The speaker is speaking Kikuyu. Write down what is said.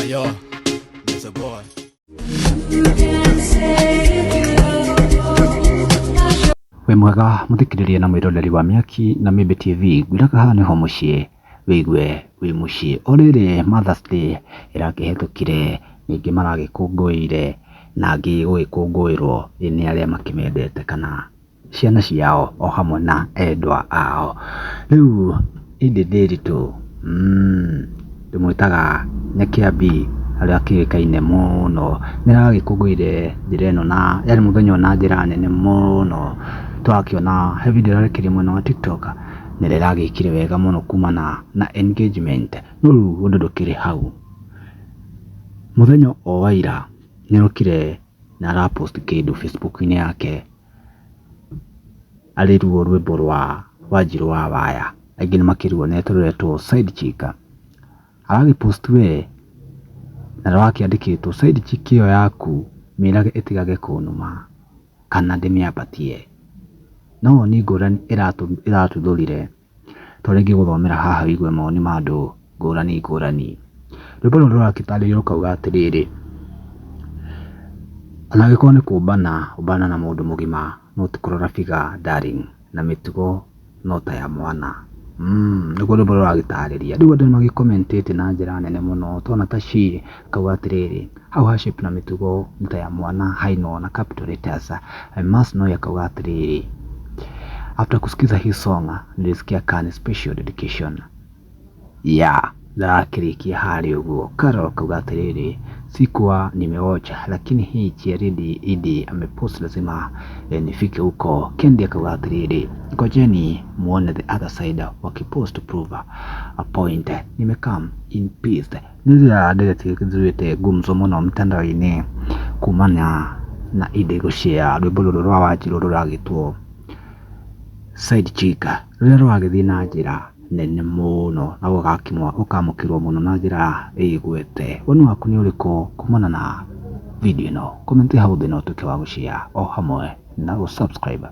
Yo, it's a boy. Wĩ mwega mũthikĩrĩria na mwĩroreri wa Mĩaki na Mĩmbi TV, ngwĩraga haha nĩho mũciĩ wĩigue wĩ mũciĩ. O rĩrĩ Mother's Day ĩrakĩhetũkire, ningĩ maragĩkũngũĩire na angĩ gũgĩkũngũĩrwo nĩ arĩa makĩmendete kana ciana ciao o hamwe na endwa ao. Rĩu Edday Nderitu ndĩmwĩtaga Nyakĩambi harĩa akĩũĩkaine mũno, nĩ aragĩkũngũĩire njĩra ĩno na yaani mũthenya ũyũ na njĩra nene mũno. Tũrakĩona he video ĩrarekereirio mwena wa TikTok na ĩrĩa ĩragĩkire wega mũno kumana na engagement. No rĩu ũndũ ndũkĩrĩ hau, mũthenya o wa ira nĩ arokire na ara post kĩndũ Facebook-inĩ yake arĩ ruo rwĩmbo rwa Wanjirũ wa Waya, aingĩ nĩ makĩruonete rũretwo side chick. Aragĩ post we na rũrakĩandĩkĩtwo side chick ĩyo yaku mĩrage ĩtigage kũnũma kana ndĩmĩambatie. No woni ngũrani ĩratuthũrire. Ta ũrĩa ingĩgũthomera haha ũigue mawoni ma andũ ngũrani ngũrani. Rwĩmbo rũrũ rũrakĩtarĩria rũkauga atĩrĩrĩ, ona angĩkorwo nĩ kũmbana, ũmbana na mũndũ mũgima no ti kũrora figure darling, na mĩtugo no ta ya mwana. Nĩguo rwĩmbo rũragĩtarĩria. Rĩu andũ nĩ magĩkomentĩte na njĩra nene mũno, twana ta She akauga atĩrĩrĩ, hau ha shape na mĩtugo nĩ ta ya mwana hainwo na capital letters. Mas Noi akauga atĩrĩrĩ, after kusikiza hii song nilisikia ka ni special dedication ya ndarakĩrĩkia harĩa ũguo. Carol akauga atĩrĩrĩ, sikuwa nimewatch lakini hii Chiaridi Idi amepost lazima nifike huko. Kendi akauga atĩrĩrĩ, ngojeni muone the other side wakipost to prove a point, nimecome in peace. Nĩ rĩrĩa ndeto ithurĩte gumzo mũno mtandao-inĩ kumana na Edday gũshare rwĩmbo rũrũ rwa Wanjirũ rũragĩtwo side chick, rũrĩa rũragĩthiĩ na njĩra nene mũno na ũkamũkĩrwo mũno na njĩra ĩgwete. Woni waku nĩ ũrĩkũ kumana na video ĩno? Comment hau thĩ na ũtuĩke wa gũshare o hamwe na gũ subscribe.